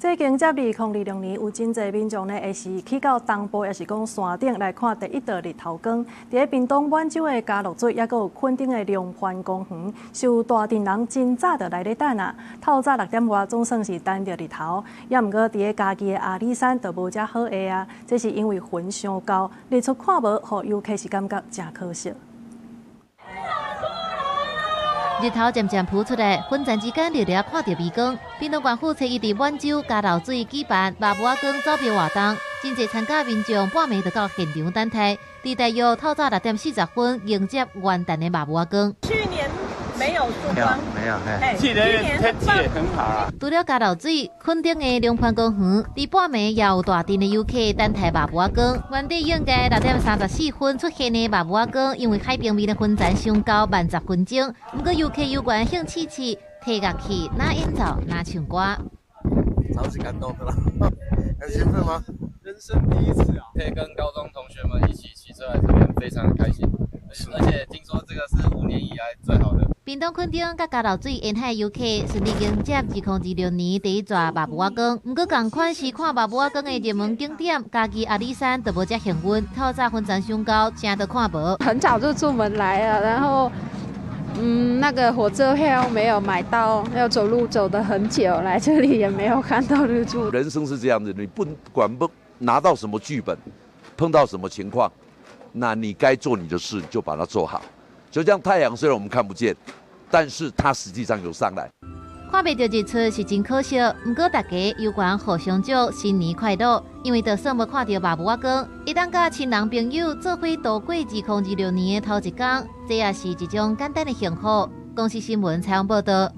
這迎接2026年，有真濟民眾呢，會是去到東部，抑是講山頂來看第一道日頭光。佇咧屏東滿洲的佳樂水，抑閣有墾丁的龍番公園，是有大陣人真早就來咧等啊。透早6點外總算是等著日頭。抑毋過佇咧嘉義的阿里山就無遮好下啊。這是因為雲傷厚，日出看無，予遊客是感覺誠可惜。日頭漸漸浮出來，雲層之間掠掠看著微光。屏東縣府初一佇滿洲佳樂水舉辦肉帽仔光走標活動，真濟參加民眾半暝就到現場等待，佇大約透早6點40分迎接元旦的肉帽仔光。去年沒有曙光，沒有，去年天氣也很好啊。除了佳樂水，墾丁的龍番公園，佇半暝也有大陣的遊客等待肉帽仔光。原本應該6點34分出現的肉帽仔光，因為海平面的雲層傷高，慢10分鐘。毋過遊客猶原興起起，提樂器，若演奏，若唱歌。超級感動的啦，很興奮嗎？人生第一次啊，可以跟高中同學們一起騎車來這邊，非常開心。而且聽說這個是5年以來最好的。屏東墾丁佮佳樂水沿海遊客順利迎接2026年第一逝肉帽仔光。毋過仝款是看肉帽仔光的熱門景點，嘉義阿里山就無遮幸運，透早雲層傷厚，啥都看無。很早就出門來了，然後那個火車票沒有買到，要走路走得很久，來這裡也沒有看到日出。人生是這樣子，你不管不拿到什麼劇本，碰到什麼情況，那你該做你的事就把它做好。就像太陽雖然我們看不見，但是它實際上有上來。看袂著日出是真可惜，毋過大家猶原互相祝新年快樂，因為就算無看著肉帽仔光，會當佮親人朋友做伙度過2026年的頭一工，這也是一種簡單的幸福。公視新聞採訪報導。